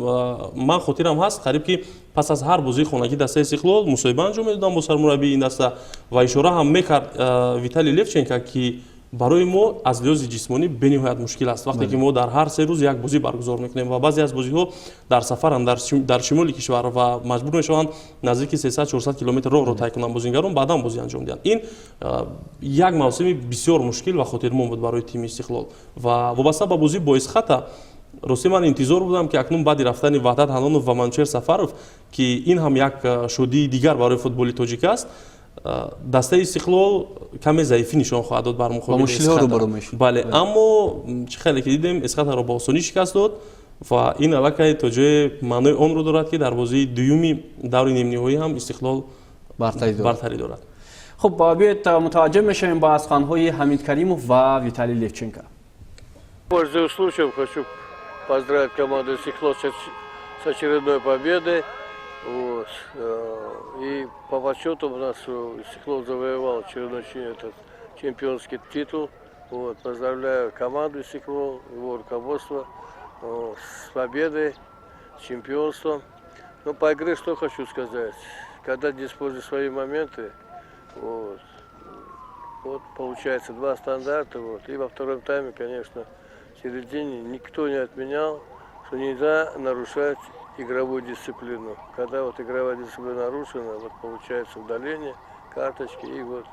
Ман хотирам ҳаст, қариб ки пас аз ҳар бозии хонагӣ дастаи Истиқлол мусоҳиба анҷом медодам бо сармураббии ин даста ва ишора ҳам мекард Виталий Левченко, ки Барои мо аз лиҳози ҷисмонӣ бениҳоят мушкил аст, вақте ки мо дар ҳар 3 рӯз як бозӣ баргузор мекунем ва баъзе аз бозиҳо дар сафаранд, дар шимоли кишвар, ва маҷбур мешаванд наздики 300-400 километр роҳро тай кунанд бозингарон, баъдан бозӣ анҷом диҳанд. Ин як мавсими бисёр мушкил ва хотирмон буд барои тими Истиқлол. Ва вобаста ба бозӣ бо Эсхата, ростӣ, ман интизор будам, ки акнун баъди рафтани Ваҳдат Ҳанонов ва Манучер Сафаров, ки ин ҳам як шодии дигар барои футболи тоҷик аст, дастаи Истиқлол каме заифӣ нишон хоҳад дод бар муқобили. Бале, аммо чӣ хеле ки дидем, Эсхатаро ба осонӣ шикаст дод ва ин аллакай то ҷое маънои онро дорад, ки дар бозии дуюми даври нимниҳоӣ ҳам Истиқлол бартарӣ дорад. Хуб, биёед, мутаваҷҷеҳ мешавем ба суханҳои Ҳамид Каримов ва Виталий Левченко. Пользуясь случаем, хочу поздравить команду «Истиклол» с очередной победой. Вот. И по подсчету у нас «Истиклол» завоевал очередной этот чемпионский титул. Вот. Поздравляю команду «Истиклол», его руководство с победой, с чемпионством. Ну, по игре что хочу сказать. Когда не используешь свои моменты, вот, вот получается два стандарта. Вот, и во втором тайме, конечно, в середине никто не отменял, что нельзя нарушать игровую дисциплину. Когда вот игровая дисциплина нарушена, вот получается удаление, карточки и вот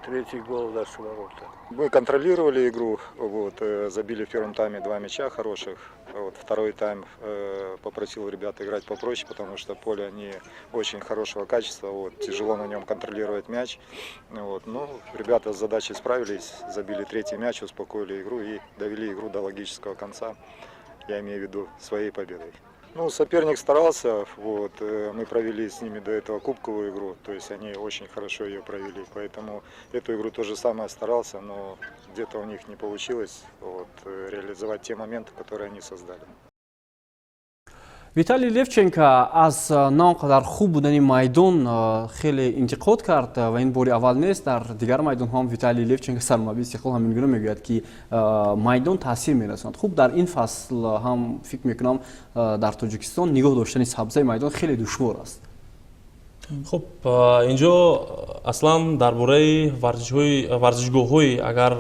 третий гол в наши ворота. Мы контролировали игру, вот, забили в первом тайме два мяча хороших. Вот, второй тайм попросил ребят играть попроще, потому что поле не очень хорошего качества, вот, тяжело на нем контролировать мяч. Вот, ну, ребята с задачей справились, забили третий мяч, успокоили игру и довели игру до логического конца. Я имею в виду своей победой. Ну, соперник старался, вот, мы провели с ними до этого кубковую игру, то есть они очень хорошо ее провели, поэтому эту игру тоже самое старался, но где-то у них не получилось, вот, реализовать те моменты, которые они создали. Виталий Левченко аз на он қадар хуб будани майдон хеле интиқод кард ва ин бори аввал нест. Дар дигар майдонҳо ҳам Виталий Левченко, сармураббии Истиқлол, ҳамин гуна мегӯяд, ки майдон таъсир мерасонад. Хуб, дар ин фасл ҳам, фикр мекунам, дар Тоҷикистон нигоҳ доштани сабзаи майдон хеле душвор аст. Хуб, инҷо аслан дар бораи варзишгоҳҳои агар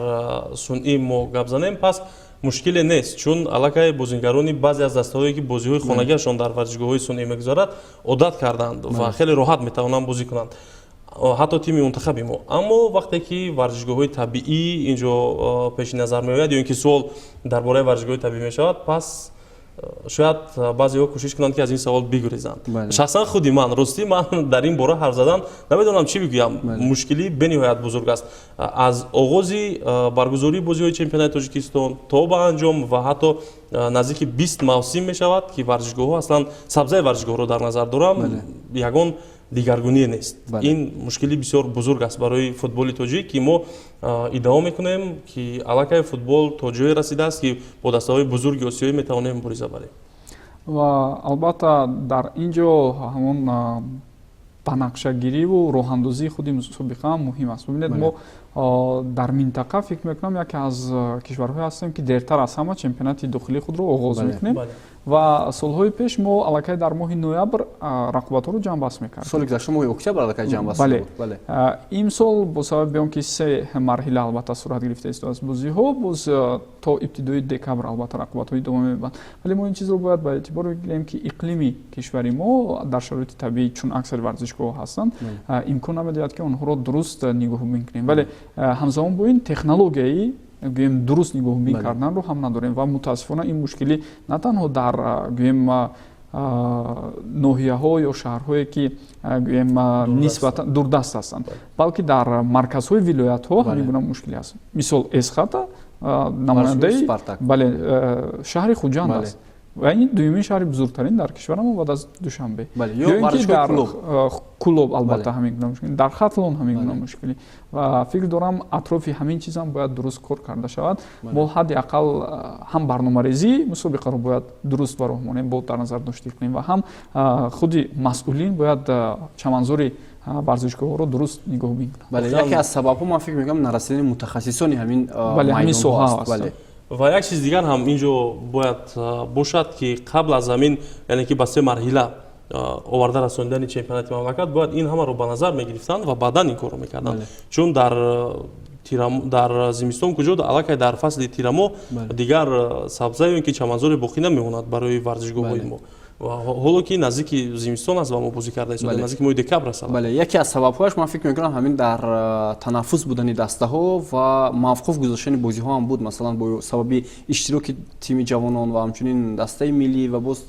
сунъӣ мо гап занем, пас мушкиле нест, чун аллакай бозингарони баъзе аз дастаҳое, ки бозиҳои хонагиашон дар варзишгоҳҳои сунъӣ мегузарад, одат карданд ва хеле роҳат метавонанд бозӣ кунанд, ҳатто тими мунтахаби мо. Аммо вақте ки варзишгоҳҳои табиӣ инҷо пеши назар меояд ё ин ки суол дар бораи варзишгоҳи табиӣ мешавад, пас шояд баъзеҳо кӯшиш кунанд, ки аз ин савол бигурезанд. Шахсан худи ман, ростӣ, ман дар ин бора ҳарф задан намедонам чӣ бигӯям. Мушкилӣ бениҳоят бузург аст. Аз оғози баргузории бозиҳои чемпионати Тоҷикистон то ба анҷом ва ҳатто наздики 20 мавсим мешавад, ки варзишгоҳҳо, аслан сабзаи варзишгоҳро дар назар дорам, ягон дигаргуние нест. Ин мушкили бисёр бузург аст барои футболи тоҷик, ки мо иддао мекунем, ки аллакай футбол то ҷое расидааст, ки бо дастаҳои бузурги осиёӣ метавонем мубориза барем. Ва албатта, дар ин ҷо ҳамон банақшагириву роҳандозии худи мусобиқа ҳам муҳим аст. Бибинед, мо дар минтақа, фикр мекунам, яке аз кишварҳое ҳастем, ки дертар аз ҳама чемпионати дохилии худро оғоз мекунем ва солҳои пеш мо аллакай дар моҳи ноябр рақобатҳоро ҷамъбаст мекардем. Соли гузашта моҳи октябр аллакай ҷамъбаст. Бале, имсол бо сабаби он ки се марҳила албатта сурат гирифта истодааст бозиҳо, боз то ибтидои декабр албатта рақобатҳо идома меёбанд. Вале мо ин чизро бояд ба эътибор бигирем, ки иқлими кишвари мо дар шароити табиӣ, чун аксари варзишгоҳҳо ҳастанд, имкон намедиҳад, ки онҳоро дуруст нигоҳубин кунем. Вале ҳамзамон бо ин технологияи, гӯем, дуруст нигоҳубин карданро ҳам надорем ва мутаассифона ин мушкилӣ на танҳо дар, гӯем, ноҳияҳо ё шаҳрҳое, ки, гӯем, нисбатан дурдаст ҳастанд, балки дар марказҳои вилоятҳо ҳамин гуна мушкилӣ ҳаст. Мисол, Эсхата намояндаи, бале, шаҳри Хуҷанд аст ва ин дуюмин шаҳри бузургтарин дар кишварамон баъд аз Душанбе. Ё ин ки дар Кулоб албатта ҳамин гуна мушкилӣ, дар Хатлон ҳамин гуна мушкилӣ. Ва фикр дорам, атрофи ҳамин чизам бояд дуруст кор карда шавад. Мо ҳадди ақал ҳам барномарезии мусобиқаро бояд дуруст ба роҳ монем бо дар назар дошти иқлим ва ҳам худи масъулин бояд чаманзори варзишгоҳҳоро дуруст нигоҳубин кунанд. Бале, яке аз сабабҳо, ман фикр мекунам, нарасидани мутахассисони ҳамин Бале, ҳамин соҳа аст. Ва як чиз дигар ҳам инҷо бояд бошад, ки қабл аз ҳамин, яъне ки ба се марҳила оварда расонидани чемпионати мамлакат, бояд ин ҳамаро ба назар мегирифтанд ва баъдан ин корро мекарданд, чун дар Дар зимистон куҷо, аллакай дар фасли тирамоҳ дигар сабза ё ин ки чаманзоре боқӣ намемонад барои варзишгоҳҳои мо, ҳоло ки наздики зимистон аст ва мо бозӣ карда истодаем, наздики моҳи декабр аст. Бале, яке аз сабабҳояш, ман фикр мекунам, ҳамин дар танаффус будани дастаҳо ва мавқуф гузоштани бозиҳо ҳам буд. Масалан, бо сабаби иштироки тими ҷавонон ва ҳамчунин дастаи миллӣ ва боз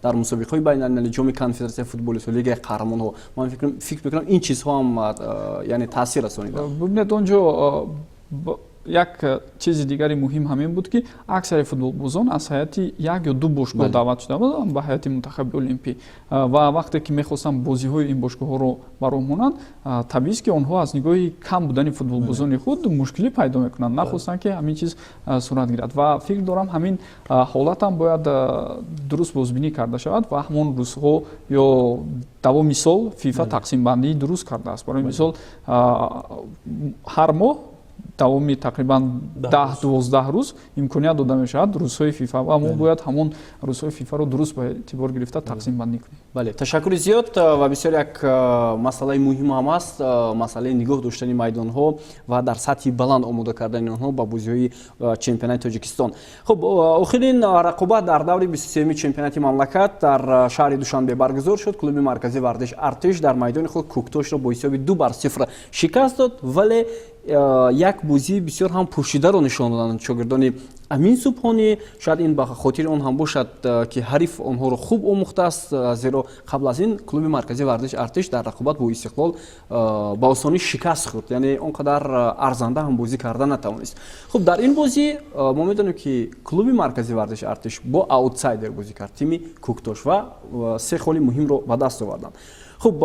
дар мусобиқаҳои байналмилалӣ, Ҷоми Конфедератсияи футболи, Лигаи қаҳрамонҳо, ман фикр мекунам, ин чизҳо ҳам, яъне, таъсир расониданд. Бубинед, он ҷо як чизи дигари муҳим ҳамин буд, ки аксари футболбозон аз ҳайати як ё ду бошгоҳ даъват шуда буданд ба ҳайати мунтахаби олимпӣ ва вақте ки мехостанд бозиҳои ин бошгоҳҳоро ба роҳ монанд, табиист, ки онҳо аз нигоҳи кам будани футболбозони худ мушкилӣ пайдо мекунанд. Нахостанд, ки ҳамин чиз сурат гирад, ва фикр дорам, ҳамин ҳолатам бояд дуруст бозбинӣ карда шавад ва ҳамон рӯзҳо ё давоми сол ФИФА тақсимбандии дуруст кардааст. Барои мисол, ҳар моҳ давоми тақрибан 10-12 рӯз имконият дода мешавад, рӯзҳои ФИФА, ва мо бояд ҳамон рӯзҳои ФИФАро дуруст ба эътибор гирифта тақсимбандӣ кунем. Бале, ташаккури зиёд. Ва бисёр як масъалаи муҳим ҳам аст, масъалаи нигоҳ доштани майдонҳо ва дар сатҳи баланд омода кардани онҳо ба бозиҳои чемпионати Тоҷикистон. Хуб, охирин рақобат дар даври 23-юми чемпионати мамлакат дар шаҳри Душанбе баргузор шуд. Клуби марказии варзиш «Артиш» дар майдони худ «Кӯктошро» бо ҳисоби 2-0 шикаст дод, вале як бозии бисёр ҳам пӯшидаро нишон доданд шогирдони Амин Субҳонӣ. Шояд ин ба хотири он ҳам бошад, ки ҳариф онҳоро хуб омӯхтааст, зеро қабл аз ин клуби марказии варзиш «Артиш» дар рақобат бо «Истиқлол» ба осонӣ шикаст хӯрд, яъне он қадар арзанда ҳам бозӣ карда натавонист. Хуб, дар ин бозӣ мо медонем, ки клуби марказии варзиши «Артиш» бо аутсайдер бозӣ кард, тими «Кӯктош», ва се холи муҳимро ба даст оварданд. Хуб,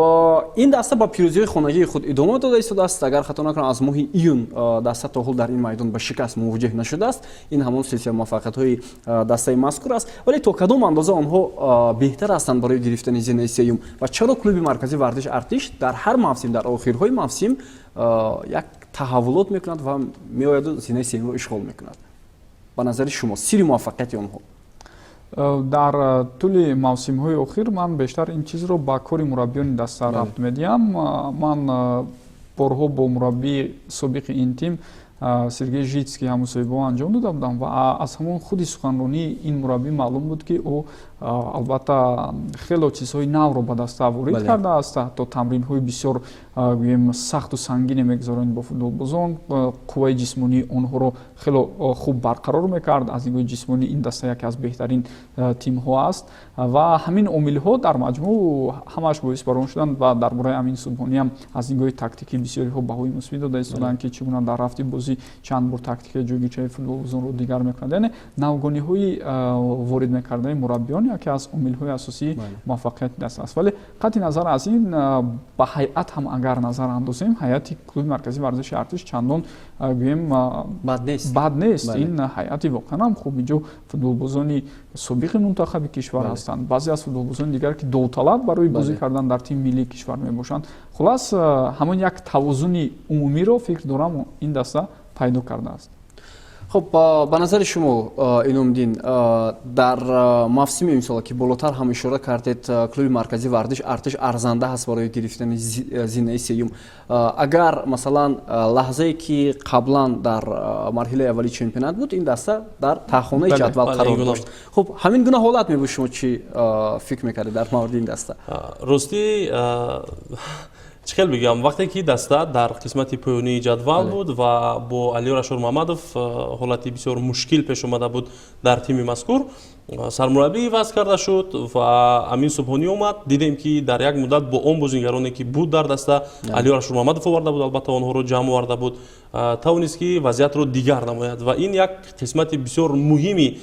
ин даста ба пирӯзиҳои хонагии худ идома дода истодааст. Агар хато накунам, аз моҳи июн даста то ҳол дар ин майдон ба шикаст мувоҷеҳ нашудааст. Ин ҳамон силсила муваффақиятҳои дастаи мазкур аст. Вале то кадом андоза онҳо беҳтар ҳастанд барои гирифтани зинаи сеюм ва чаро клуби марказии варзиши «Артиш» дар ҳар мавсим дар охирҳои мавсим як таҳаввулот мекунад ва меояду зинаи сеюмро ишғол мекунад? Ба назари шумо, сирри муваффақияти онҳо? Дар тӯли мавсимҳои охир ман бештар ин чизро ба кори мураббиёни даста рабт медиҳам. Ман борҳо бо мураббии собиқи ин тим Сергей Житский ҳам мусоҳибаҳо анҷом дода будам ва аз ҳамон худи суханронии ин мураббӣ маълум буд, ки ӯ албатта хело чизҳои навро ба даста ворид кардааст, ҳатто тамринҳои бисёр, гӯем, сахту сангине мегузаронид бо футболбозон, қувваи ҷисмонии онҳоро хело хуб барқарор мекард. Аз нигоҳи ҷисмонӣ ин даста яке аз беҳтарин тимҳо аст ва ҳамин омилҳо дар маҷмӯъ ҳамааш боис бар он шуданд. Ва дар бораи Амин Субҳониам аз нигоҳи тактикӣ бисёриҳо баҳои мусбӣ дода истоданд, ки чӣ гуна дар рафти бозӣ чанд бор тактикаи ҷойгиршавии футболбозонро дигар мекунад. Яъне навгониҳои ворид мекардани мураббиён яке аз омилҳои асосии муваффақияти даста аст. Вале қатъи назар аз ин, ба ҳайат ҳам агар назар андозем, ҳайати клуби марказии варзиши «Артиш» чандон, гӯем, бад нест. Ин ҳайати воқеан ҳам хуб. Инҷо футболбозони собиқи мунтахаби кишвар ҳастанд, баъзе аз футболбозони дигар, ки довталаб барои бозӣ кардан дар тими миллии кишвар мебошанд. Хулас, ҳамон як тавозуни умумиро, фикр дорам, ин даста пайдо кардааст. Хуб, ба назари шумо, Иномиддин, дар мавсими имсола, ки болотар ҳам ишора кардед, клуби марказии варзиш «Артиш» арзанда ҳаст барои гирифтани зинаи сеюм. Агар, масалан, лаҳзае ки қаблан дар марҳилаи аввали чемпионат буд, ин даста дар таҳхонаи ҷадвал қарор дошт, хуб, ҳамин гуна ҳолат мебуд, шумо чӣ фикр мекардед дар мавриди ин даста? Ростӣ, чӣ хел бигӯям, вақте ки даста дар қисмати поёнии ҷадвал буд ва бо Алиёр Ашурмамадов ҳолати бисёр мушкил пеш омада буд дар тими мазкур, сармураббӣ иваз карда шуд ва Амин Субҳонӣ омад. Дидем, ки дар як муддат бо он бозингароне, ки буд дар даста, Алиёр Ашурмамадов оварда буд, албатта онҳоро ҷамъ оварда буд, тавонист, ки вазъиятро дигар намояд. Ва ин як қисмати бисёр муҳими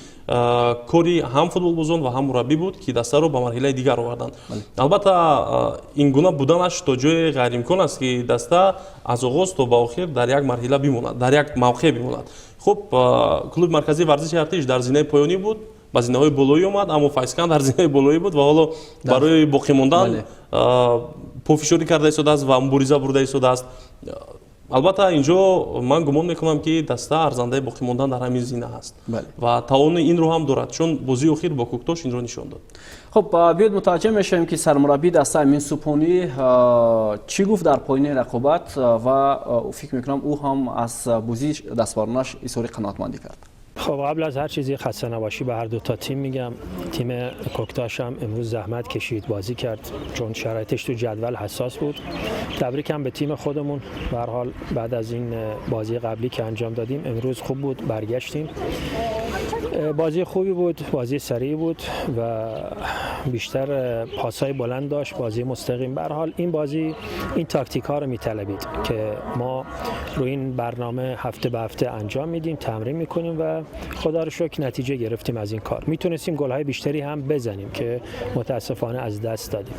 кори ҳам футболбозон ва ҳам мураббӣ буд, ки дастаро ба марҳилаи дигар оварданд. Албатта, ин гуна буданаш то ҷое ғайриимкон аст, ки даста аз оғоз то ба охир дар як марҳила бимонад, дар як мавқеъ бимонад. Хуб, клуби марказии варзиши «Артиш» дар зинаи поёнӣ буд, ба зинаҳои болоӣ омад, аммо «Файзканд» дар зинаи болоӣ буд ва ҳоло барои боқӣ мондан пофишорӣ карда истодааст ва мубориза бурда истодааст. Албатта, инҷо ман гумон мекунам, ки даста арзандаи боқӣ мондан дар ҳамин зина ҳаст ва тавони инро ҳам дорад, чун бозии охир бо Куктош инро нишон дод. Хуб, биёед, мутаваҷҷеҳ мешавем, ки сармураббии даста Амин Субҳонӣ чӣ гуфт дар поёни рақобат ва фикр мекунам, ӯ ҳам аз бозии дастбаронаш изҳори қаноатмандӣ кард. خب، قبل از هر چیزی خسته نباشی به هر دو تا تیم میگم. تیم کوکتاش هم امروز زحمت کشید، بازی کرد، چون شرایطش تو جدول حساس بود. تبریکم به تیم خودمون. به هر حال بعد از این بازی قبلی که انجام دادیم، امروز خوب بود، برگشتیم. بازی خوبی بود، بازی سریع بود و بیشتر پاسهای بلند داشت، بازی مستقیم. به هر حال این بازی این تاکتیک ها رو میطلبید که ما روی این برنامه هفته به هفته انجام میدیم، تمرین میکنیم و خدا رو شکر نتیجه گرفتیم از این کار. میتونستیم گل های بیشتری هم بزنیم که متاسفانه از دست دادیم.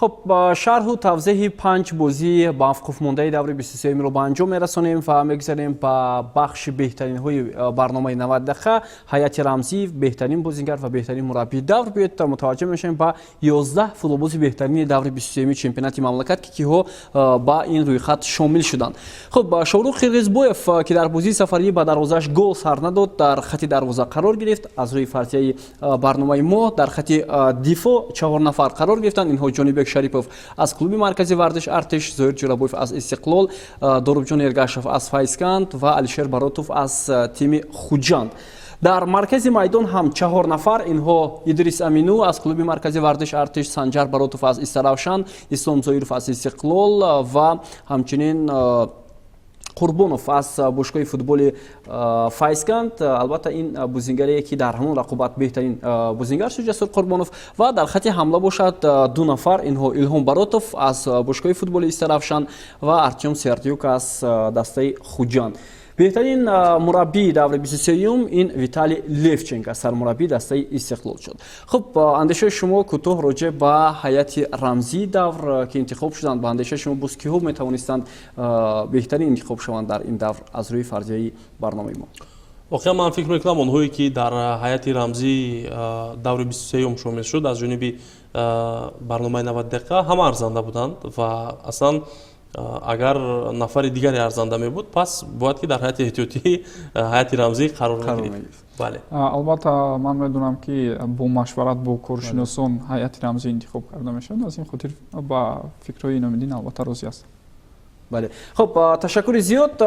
Хуб, ба шарҳу тавзеҳи панҷ бозии мавқуфмондаи даври 23-умро ба анҷом мерасонем ва мегузарем ба бахши беҳтаринҳои барномаи 90 дақиқа, ҳайати рамзӣ, беҳтарин бозингар ва беҳтарин мураббии давр. Биёед, мутаваҷҷеҳ мешавем ба 11 футболбози беҳтарини даври 23-уми чемпионати мамлакат, ки киҳо ба ин рӯйхат шомил шуданд. Хуб, Шоҳрух Қирғизбоев, ки дар бозии сафарӣ ба дарвозааш гол сар надод, дар хати дарвоза қарор гирифт. Аз рӯи фарзияи барномаи мо дар хати дифоъ чаҳор нафар қарор гирифтанд. Инҳо Ҷонибек Шарипов аз клуби маркази варзиш Артиш, Зоир Ҷурабоев аз Истиқлол, Дорубҷон Эргашев аз Файзканд ва Алишер Баротов аз тими Хуҷанд. Дар маркази майдон ҳам чаҳор нафар. Инҳо Идрис Амину аз клуби маркази варзиш Артиш, Санҷар Баротов аз Истаравшан, Ислом Зоиров аз Истиқлол ва ҳамчунин Қурбонов аз бошгоҳи футболи Файзканд. Албатта, ин бозингаре, ки дар ҳамон рақобат беҳтарин бозингар шуд, Ҷасур Қурбонов. Ва дар хати ҳамла бошад ду нафар. Инҳо Илҳом Баротов аз бошгоҳи футболи Истаравшан ва Артём Сердюк аз дастаи Хуҷанд. Беҳтарин мураббии даври 23-юм ин Виталий Левченко, сармураббии дастаи Истиқлол шуд. Хуб, андешаи шумо кӯтоҳ роҷеъ ба ҳайати рамзии давр, ки интихоб шуданд. Ба андешаи шумо, боз киҳо метавонистанд беҳтарин интихоб шаванд дар ин давр аз рӯи фарзияи барномаи мо? Воқеан, ман фикр мекунам, онҳое ки дар ҳайати рамзии даври 23-юм шомил шуд аз ҷониби барномаи 90 дақиқа, ҳама арзанда буданд ва аслан агар нафари дигаре арзанда мебуд, пас бояд ки дар ҳайати эҳтиётии ҳайати рамзӣ қарор мегирифт, бале. Албатта, ман медонам, ки бо машварат бо коршиносон ҳайати рамзӣ интихоб карда мешавад. Аз ин хотир ба фикрҳои Иномиддин албатта розӣ ҳастам. Бале, хуб, ташаккури зиёд.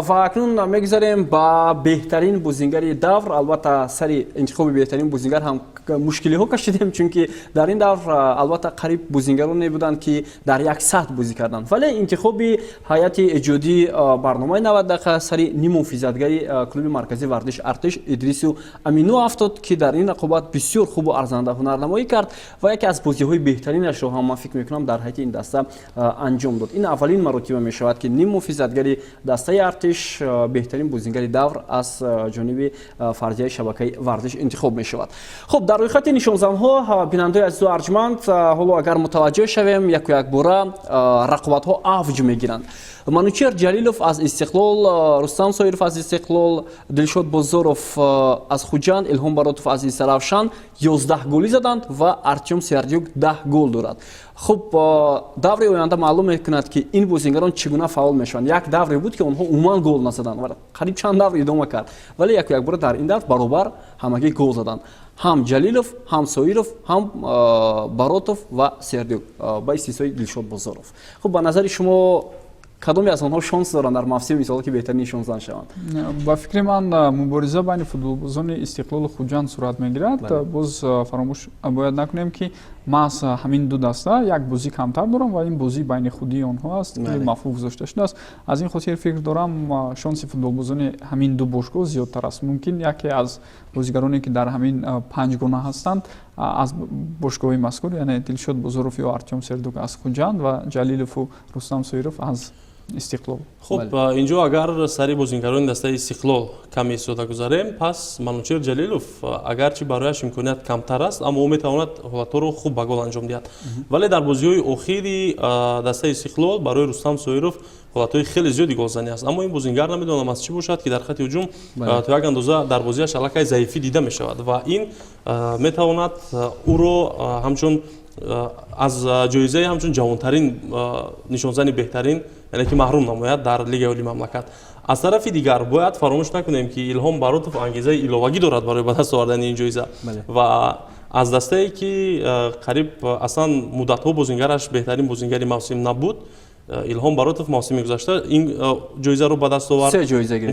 Ва акнун мегузарем ба беҳтарин бозингари давр. Албатта, сари интихоби беҳтарин бозингар ҳам мушкилиҳо кашидем, чунки дар ин давр албатта қариб бозингароне буданд, ки дар як сатҳ бозӣ карданд, вале интихоби ҳайати эҷодии барномаи 90 дақиқа сари ниммуҳофизатгари клуби марказии варзиш Артиш Идрису Амину афтод, ки дар ин рақобат бисёр хубу арзанда ҳунарнамоӣ кард ва яке аз бозиҳои беҳтаринашро ҳам, ман фикр мекунам, дар ҳайати ин даста анҷом дод. Ин аввалин маротиба мешавад, ки ниммуҳофизатгари дастаи Артиш беҳтарин бозингари давр аз ҷониби фарзияи шабакаи варзиш интихоб мешавад. Хуб, дар рӯйхати нишонзанҳо, бинандаои азизу арҷманд, ҳоло агар мутаваҷҷеҳ шавем, яку якбора рақобатҳо авҷ мегиранд. Манучер Ҷалилов аз Истиқлол, Рустам Соиров аз Истиқлол, Дилшод Бозоров аз Хуҷанд, Илҳом Баротов аз Истаравшан 11 голӣ заданд ва Артём Сердюк 10 гол дорад. Хуб, даври оянда маълум мекунад, ки ин бозингарон чӣ гуна фаъол мешаванд. Як давре буд, ки онҳо умуман гол назаданд ва қариб чанд давр идома кард, вале яку якбора дар ин давр баробар ҳамагӣ гол заданд: ҳам Ҷалилов, ҳам Соиров, ҳам Баротов ва Сердюк, ба истиснои Дилшод Бозоров. Хуб, ба назари шумо, кадоме аз онҳо шонс доранд дар мавсими мисол, ки беҳтарин нишонзан шаванд? Ба фикри ман, мубориза байни футболбозони Истиқлолу Хуҷанд сурат мегирад. Боз фаромӯш бояд накунем, ки маҳз ҳамин ду даста як бозӣ камтар доранд ва ин бозӣ байни худии онҳо аст, ки мафҳум гузошта шудааст. Аз ин хотир фикр дорам, шонси футболбозони ҳамин ду бошгоҳ зиёдтар аст. Мумкин яке аз бозигароне, ки дар ҳамин панҷгона ҳастанд, аз бошгоҳи мазкур, яъне Дилшод Бозоров ё Артём Сердюк аз Хуҷанд ва Ҷалилову Рустам Соиров аз Истиқлол. Хуб, инҷо агар сари бозингарони дастаи Истиқлол каме истода гузарем, пас Манучер Ҷалилов, агарчи барояш имконият камтар аст, аммо ӯ метавонад ҳолатҳоро хуб ба гол анҷом диҳад. Вале дар бозиҳои охири дастаи Истиқлол барои Рустам Соиров ҳолатҳои хеле зиёди голзанӣ аст, аммо ин бозингар, намедонам, аз чӣ бошад, ки дар хати ҳуҷум то як андоза дар бозиаш аллакай заифӣ дида мешавад ва ин метавонад ӯро ҳамчун Аз ҷоизаи ҳамчун ҷавонтарин нишонзани беҳтарин, яъне ки маҳрум намояд дар Лигаи Олии мамлакат. Аз тарафи дигар, бояд фаромӯш накунем, ки Илҳом Баротов ангезаи иловагӣ дорад барои ба даст овардани ин ҷоиза ва аз дастае, ки қариб аслан муддатҳо бозингараш беҳтарин бозингари мавсим набуд, Илҳом Баротов мавсими гузашта ин ҷоизаро ба даст овард.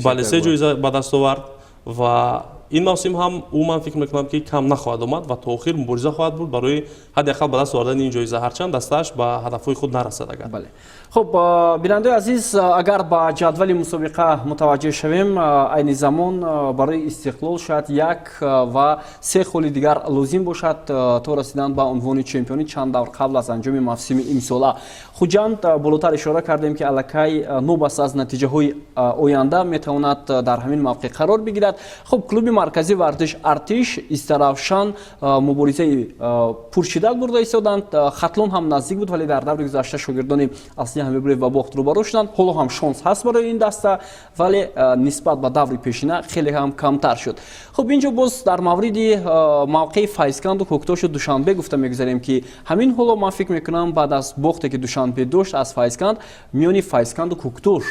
Бале, се ҷоиза ба даст овард ва ин мавсим ҳам ӯ, ман фикр мекунам, ки кам нахоҳад омад ва то охир мубориза хоҳад бурд барои ҳадди ақал ба даст овардани ин ҷоиза, ҳарчанд дастааш ба ҳадафҳои худ нарасад агар. Бале, хуб, бинандаи азиз, агар ба ҷадвали мусобиқа мутаваҷҷеҳ шавем, айни замон барои Истиқлол шояд як ва се холи дигар лозим бошад то расидан ба унвони чемпионӣ чанд давр қабл аз анҷоми мавсими имсола. Хуҷанд, болотар ишора кардем, ки аллакай нобаста аз натиҷаҳои оянда метавонад дар ҳамин мавқеъ қарор бигирад. Хуб, клуби марказии варзиш Артиш, Истаравшан муборизаи пуршиддат бурда истоданд. Хатлон ҳам наздик буд, вале дар даври гузашта шогирдони аслии Ҳамибуллоев ба бохт рӯбарӯ шуданд. Ҳоло ҳам шонс ҳаст барои ин даста, вале нисбат ба даври пешина хеле ҳам камтар шуд. Хуб, инҷо боз дар мавриди мавқеи Файзканду, Кӯктошу, Душанбе гуфта мегузарем, ки ҳамин ҳоло, ман фикр мекунам, баъд аз бохте, ки Душанбе дошт аз Файзканд, миёни Файзканду Кӯктош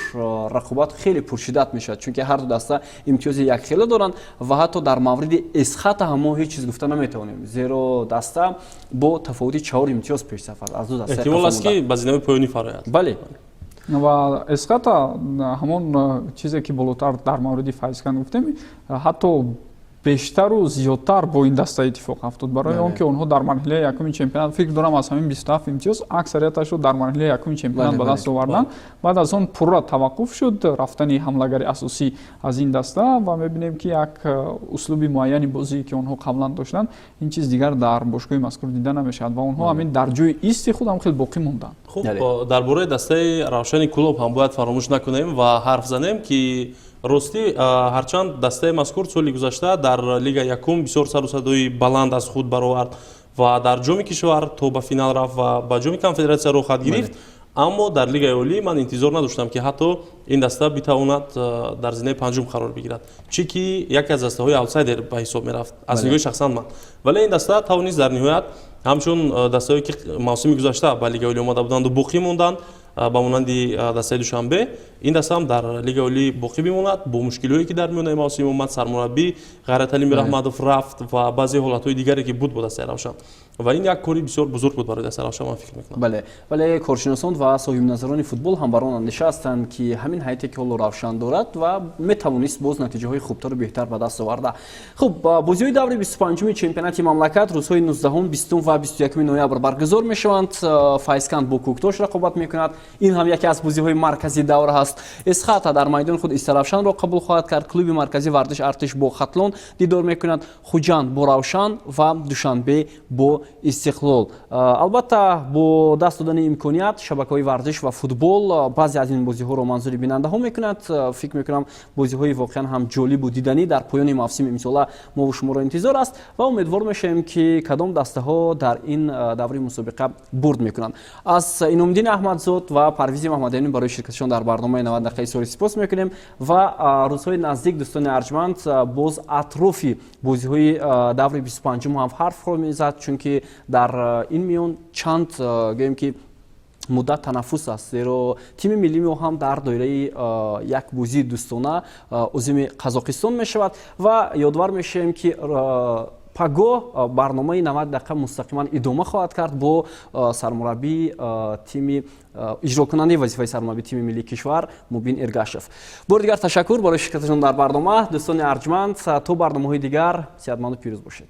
рақобат хеле пуршиддат мешавад, чунки ҳар ду даста имтиёзи якхела доранд ва ҳатто дар мавриди Эсхата ҳам мо ҳеҷ чиз гуфта наметавонем, зеро даста бо тафовути 4 имтиёз пешсафар аз ду даста. Эҳтимол аст, ки ба зинаҳои поёнӣ фарояд. Бале. Ва Эсхата, ҳамон чизе, ки болотар дар мавриди Файзканд гуфтем, ҳатто бештару зиёдтар бо ин даста иттифоқ афтод, барои он ки онҳо дар марҳилаи якуми чемпионат, фикр дорам, аз ҳамин 27 имтиёз аксарияташро дар марҳилаи якуми чемпионат ба даст оварданд. Баъд аз он пурра таваққуф шуд рафтани ҳамлагари асосӣ аз ин даста ва мебинем, ки як услуби муайяни бозие, ки онҳо қаблан доштанд, ин чиз дигар дар бошгоҳи мазкур дида намешавад ва онҳо ҳамин дар ҷои исти худ ҳам хеле боқӣ монданд. Хуб, дар бораи дастаи Равшани Кӯлоб ҳам бояд фаромӯш накунем ва ҳарф занем, ки ростӣ, ҳарчанд дастаи мазкур соли гузашта дар Лига якум бисёр сару садои баланд аз худ баровард ва дар Ҷоми кишвар то ба финал рафт ва ба Ҷоми Конфедератсия роҳ гирифт, аммо дар Лигаи Олӣ ман интизор надоштам, ки ҳатто ин даста битавонад дар зинаи панҷум қарор бигирад, чӣ ки яке аз дастаҳои аутсайдер ба ҳисоб мерафт аз нигоҳи шахсан ман. Вале ин даста тавонист дар ниҳоят, ҳамчун дастаҳое, ки мавсими гузашта ба Лигаи Олӣ омада буданду боқӣ монданд, ба монанди дастаи Душанбе, ин даста ҳам дар Лигаи Олӣ боқӣ бимонад бо мушкилиҳое, ки дар миёнаи мавсим омад, сармураббӣ Ғайраталӣ Мираҳмадов рафт ва баъзе ҳолатҳои дигаре, ки буд бо дастаи Равшан. Ва ин як кори бисёр бузург буд барои дастаи Равшан, ман фикр мекунам. Бале, вале коршиносон ва соҳибназарони футбол ҳам бар он андеша ҳастанд, ки ҳамин ҳайате, ки ҳоло Равшан дорад, ва метавонист боз натиҷаҳои хубтару беҳтар ба даст оварда. Хуб, бозиҳои даври 25-уми чемпионати мамлакат рӯзҳои 19, 20 ва 21 ноябр баргузор мешаванд. Файзканд бо Кӯктош рақобат мекунад, ин ҳам яке аз бозиҳои марказии давра ҳаст. Эсхата дар майдони худ Истаравшанро қабул хоҳад кард. Клуби марказии варзиш Артиш бо Хатлон дидор мекунад, Хуҷанд бо Равшан ва Душанбе бо Истиқлол. Албатта, бо даст додани имконият шабакаҳои варзиш ва футбол баъзе аз ин бозиҳоро манзури бинандаҳо мекунад. Фикр мекунам, бозиҳои воқеан ҳам ҷолибу диданӣ дар поёни мавсими имсола мову шуморо интизор аст ва умедвор мешавем, ки кадом дастаҳо дар ин даври мусобиқа бурд мекунанд. Аз Иномиддини Аҳмадзод ва Парвизи Маҳмадамин барои ширкатшон дар барномаи 90 дақиқаи сори сипос мекунем ва рӯзҳои наздик, дӯстони арҷманд, боз атрофи бозиҳои даври 25-ум ҳам ҳарф хоҳем зад, чунки дар ин миён чанд, гӯем ки, муддат танаффус аст, зеро тими миллии мо ҳам дар доираи як бозии дӯстона озими Қазоқистон мешавад. Ва ёдовар мешавем, ки пагоҳ барномаи 90 дақиқа мустақиман идома хоҳад кард бо сармураббии тими, иҷрокунандаи вазифаи сармураббии тими миллии кишвар Мубин Эргашев. Бори дигар ташаккур барои ширкаташон дар барнома. Дӯстони арҷманд, то барномаҳои дигар сеҳатманду пирӯз бошед.